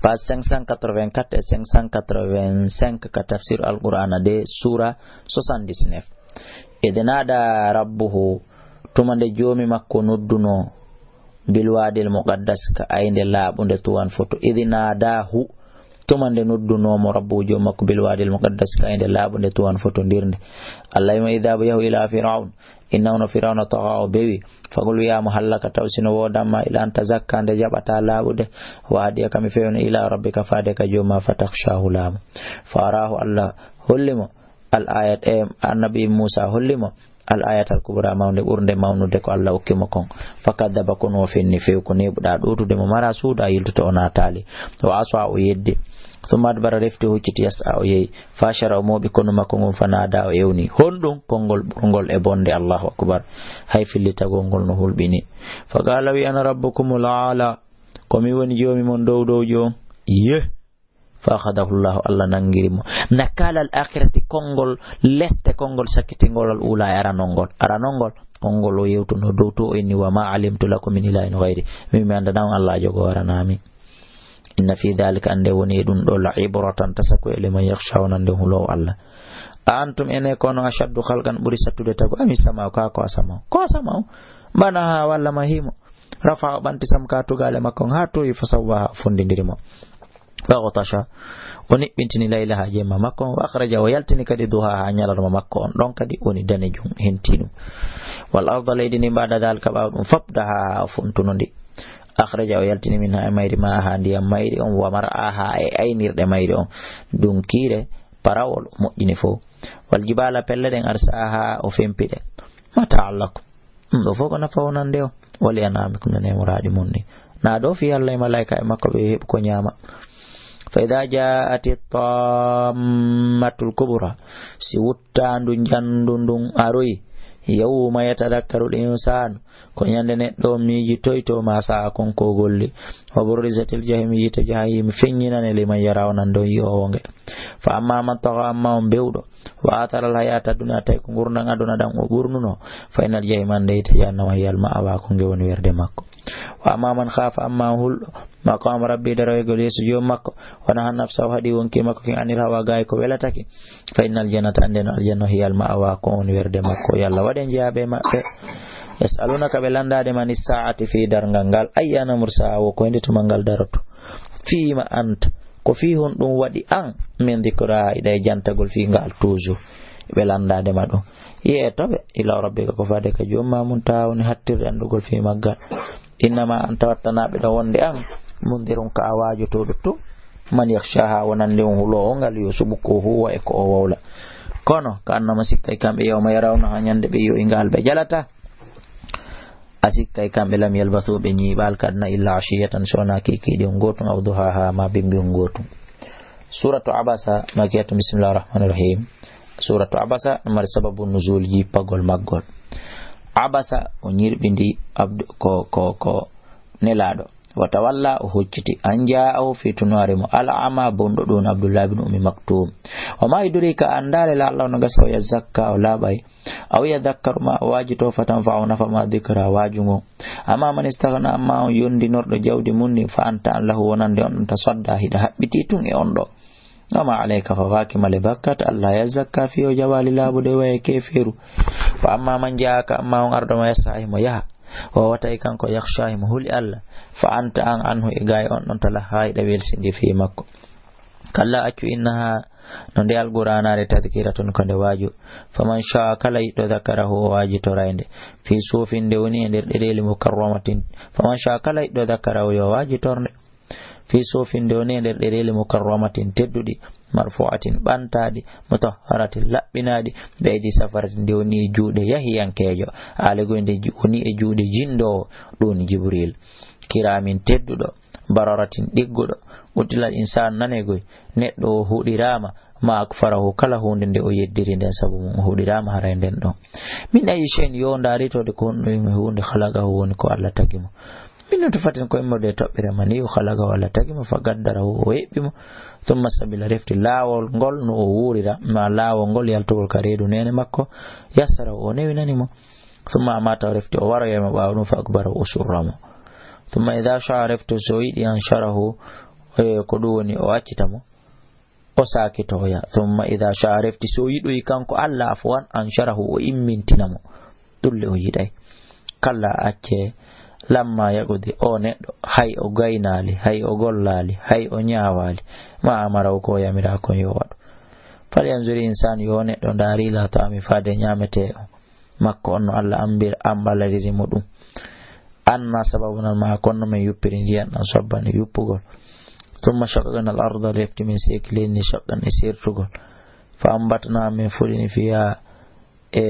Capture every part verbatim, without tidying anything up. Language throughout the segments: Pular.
Page cinq cent quatre-vingt-quatre et cinq cent quatre-vingt-cinq ka tafsir Alqur'aana de, suura soixante-dix-neuf. Idh nada rabbuhu, tuma nde Joomi makko noddunoo, bil waadil muqaddas, ka aynde laaɓunde tuwan foto. Idh nadahu, tuma nde noddunoo mo Rabbuhu Joomi makko, bil waadil muqaddas, ka aynde laaɓunde tuwan fotondirnde. Allah wi'i mo, idhhab, yahu, ila Fir'awn, innahu, no Fir'awna, tagha, o bewi. Faqul, wi'aa mo, hal laka, taw si no woodan ma, ila an tazakka, nde jaɓataa laaɓude, wa ahdiyaka, mi fewna, ila rabbika, faade ka Joomi maa, fatakhshahu, laamu. Fa arahu, Allah holli mo, al ayat, e Annabi Muusa holli mo, al ayatal kubra, mawnde ɓurnde mawnude ko Allah okki mo kon. Fakadhaba, kono o fenni few, ko neeɓuɗaa ɗowtude mo, mara suuɗa yiltoto, o naataali. Wa asa, o yeddi. Thumma adbara, refti hucciti, yas'a, o yehi. Fa hashara, o mooɓi konu makko ngun, fa nada, o ewni. Honɗun? Konngol ɓurngol e bonde. Allahu akbar. Hay fillitagol ngol no hulɓini. Fa qala, wi, ana rabbukumul aala. Ko mi woni Joomi mon dow dowjo on. Yeh. Fa akhadhahu Allahu, Allah nangiri mo. Nakala al akhirati, konngol lette, konngol sakkitingol al ula, e aranol ngol. Aranol ngol, konngol o yewtuno dow to, o inni, wa ma alimtu lakum min ilahin ghayri. Min mi anndanaa on Allaajo goo waranaa mi. Inna fi dhalika, annde woni e ɗun ɗoo, la ibratan, tasakuya, liman yakhsha, wonande on huloowo Allah. A antum, enen ko onon, ashaddu khalqan, ɓuri sattude tagu, ami sama, kaa ko asama, ko asama o. Banaha, walla mahii mo. Rafa, o ɓanti sam ka tugaale makko on, haa towi, fa sawwaha, o fondindiri mo. Wa aghtasha, o niɓɓintini laylaha, jemma makko on, wa akhraja, o yaltini kadi duhaha, ñalarma makko on, ɗon kadi woni danejum, hentinum. Wal arda, leydi ndin, ba'da dhalika, ɓaawo ɗum, fop, dahaha, o funtuno ndi. Akhraja, o yaltini minha, e mayri, ma'aha, ndiyam mayri on, wa mar'aha, e aynirɗe mayri on, dunkiire, parawol, moƴƴini fow. Wal jibala, pelle ɗen, arsaha, o fempi ɗe. Mata'an lakum. Ɗum ɗoo fow ko nafa wonande on. Wali an'amikum, no neemoraaɗi mon ɗin. Naa ɗoo fii Allah e malaa'ika e makko ɓe heɓu ko ñaama. Fa idha ja'ati tammatul kubra. Si wuttaandu njandu ndun aroyi. Yawma yatadhakkaru l-insaanu. Ko ñande neɗɗo on miijitoytoo ma sa'a kon ko o golli. Wa burrizatil jahim, yiite jahim feññinane liman yara, wonande on yi'oowo nge. Fa amma man tagha, amma on bewɗo. Wa athara al-hayata ad-dunya, tawi ko ngurndan aduna ɗan o ɓurnuno, fa innal jahima, annde yiite jahannama, hiya al-ma'wa, ko nge woni werde makko. Wa amma man khafa, amma on hulɗo, maqama rabbi, daroygol yeeso Joomi makko, wa naha nafsa, o haɗi wonkii makko kin, anil hawa, gaay ko welata ki, fa innal jannata, annde no aljanna, hiya al-ma'wa, ko woni werde makko. Yo Allah waɗ en jeyaaɓe e maɓɓe. Yas'alunaka, ɓe lanndaade ma, anis sa'ati, fii darngal ngal, ayyana mursaha, wo ko hende tuma ngal daroto. Fima anta, ko fii honɗun waɗi an, min dhikraha, hiɗa e jantagol fii ngal toujours, ɓe lanndaade ma ɗun. Yeeto ɓe, ila rabbika, ko faade ka Joomi maa, muntaha, woni hattirde anndugol fii maggal. Innama anta, wattanaa ɓe ɗon wonde an, mundhirun, ko a waajotooɗo tun, man yakhshaha, wonande on huloowo ngal, yo suɓu ko o huuwa e ko o wowla. Kono, ka annama sikka e kamɓe, yawma yarawnaha, ñande ɓe yi'oyi ngal, ɓe jalataa. A sikka e kamɓe, lam yalbathu, ɓe ñiiɓaali ka aduna, illa ashiyatan, so wonaa kiikiiɗe on gootun, aw duhaha, maa bimbi on gootun. Suratu Abasa, makiyatun, bismillahir rahmanir rahim. Suratu Abasa no mari sababu nuzul, yippagol maggol. Abasa, o ñirɓindi abdu-, ko, ko, ko Nelaaɗo. Wa tawalla, o hucciti. An ja'ahu, fii tunaare mo. Al a'ma, bonɗo ɗun, Abdullah ibn Ummi Maktum. Wa ma yudrika, a anndaali, la'allahu, no gasa, o yazakka, o laaɓay. Aw yadhakkaru, maa o waajitoo, fatanfa'ahu, nafa maa, dhikra, waaju ngun. Amma man istaghna, amma on yondinorɗo jawdi mun ndin, fa anta an lahu, wonande on ɗon, tasadda, hiɗa haɓɓitii tun e on ɗoo. Wa ma alayka, fawaaki ma, li bakkat, alla yazakka, fii o jaɓaali laaɓude, waye keefeeru. Wa amma man ja'aka, amma on arɗo ma, yas'a, himo yaha. Wa huwa, tawi kanko, yakhsha, himo huli Alla. Fa anta, an, anhu, e gaay on ɗon, talahha, hiɗa welsindii fii makko. Kalla, accu, innaha, no nde Alqur'aanaare, tadhkiratun, ko nde waaju. Faman sha'a, kala yiɗɗo, dhakarahu, o waajitoray nde. Fii suhufin, nde woni e nder ɗereeli, mukarramatin. Faman sha'a, kala yiɗɗo, dhakarahu, yo waajitor nde. Fii suhufin, nde woni e nder ɗereeli, mukarramatin, tedduɗi, marfu'atin, ɓantaaɗi, mutahharatin, laɓɓinaaɗi, bi aydi safaratin, nde woni e juuɗe yahiyankeejo. Aale goy nde ju-, woni e juuɗe jinndoowo, ɗun Jibril. Kiraamin, tedduɗo. Bararatin, ɗigguɗo, qutilal insaanu, nanee goy, neɗɗo o huɗiraama, ma akfarahu, kala huunde nde o yeddiri nden sabu mun o huɗiraama haray nden ɗon. Min ayyi shay'in, yo ndaaritoode ko honɗun e huunde, khalaqahu woni ko Alla tagi mo. Min nutfatin, ko immorde e toɓɓere mani, o khalaqahu Alla tagi mo, fa qaddarahu o eɓɓi mo, thumma sabila refti laawol ngol no o wuurira, ma laawol ngol yaltugol ka reedu neene makko, yassarahu o newinani mo. Thumma amatahu, refti o waroyay mo ɓaawo ɗun, fa akbarahu, o surra mo. Thumma idha sha'a, refti so o yiɗi, ansharahu, E, ko ɗum woni o accita mo, o saakitoya. Thumma idha sha'a, refti si o yiɗoyi kanko Allah, afwan, ansharahu, o immintina mo. Ɗum le o yiɗay. Kalla, accee. Lamma yaqdi, o neɗɗo, hay o gaynaali, hay o gollaali, hay o ñaawaali, ma amarahu, ko o yamiraa kon yo waɗu. Falyanzuri insaanu, yo o neɗɗo ndaari, ila ta'ami, faade ñaametee on makko on no Allah ambir-, ambaliriri mo ɗum. Anna sababna al-ma'a, ko honno men yuppiri ndiyan ɗan sabban, yuppugol. Thumma shaqaqna al-arda, refti men seeki leydi ndin, shaqqan, e sertugol. Fa ambatna, men fuɗini, fiha, e,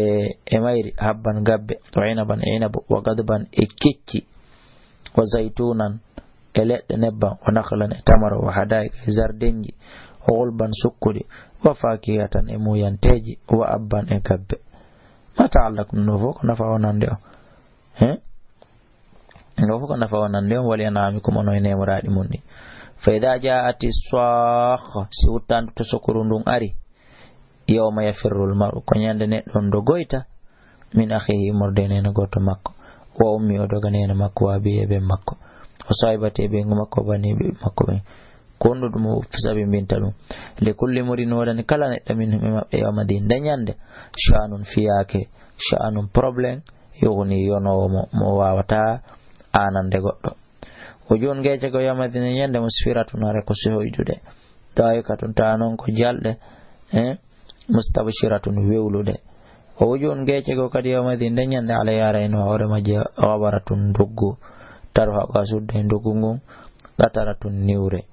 e mayri, habban, gabbe, wa inaban, e inabu, wa qadban, e kecci, wa zaytunan, e leɗɗe nebban, wa nakhlan, e tamaro, wa hadaiqa, e zardenji, wa gulban, sukkuɗi, wa fakihatan, e muuyanteeji, wa abban, e gabbe. Mata'an lakum, ɗum ɗoo fof ko nafa wonande on. He? Ɗum ɗoo fof ko nafa wonande on, wa li an'amikum, onon e neemoraaɗi mon ɗin. Fa idha ja'ati s-sakha, si wuttaandu tosokuru ndun ari, yawma yafirrul mar'u, ko ñande neɗɗo on dogoyta, min akhihi, immorde e neene gooto makko, wa ummi, o doga neene makko, wa abihi, e ben makko, wa sahibatihi, e ɓeyngu makko, wa banihi, e ɓiɓɓe makko ɓen. Ko honɗun ɗum o sabimbinta ɗum? Li kulli mri'in, no woodani kala neɗɗo, minhum, e maɓɓe, yawma idhin, nde ñande, sha'nun, fiyaake, sha'nun, problème, yughni, yonoowo mo, mo waawataa aanande goɗɗo. Wujuhun, geece goo, yawma idhin, e ñande, musfiratun, hare ko sohoyduɗe, dahikatun, tawa non ko jalɗe, eh, mustabshiratun, wewluɗe. Wa wujuhun, geece goo kadi, yawma idhin, nde ñande, alayha, ara hino hoore majje, ghabaratun, nduggu, tarhaquha, sudday nduggu ngun, qataratun, niwre.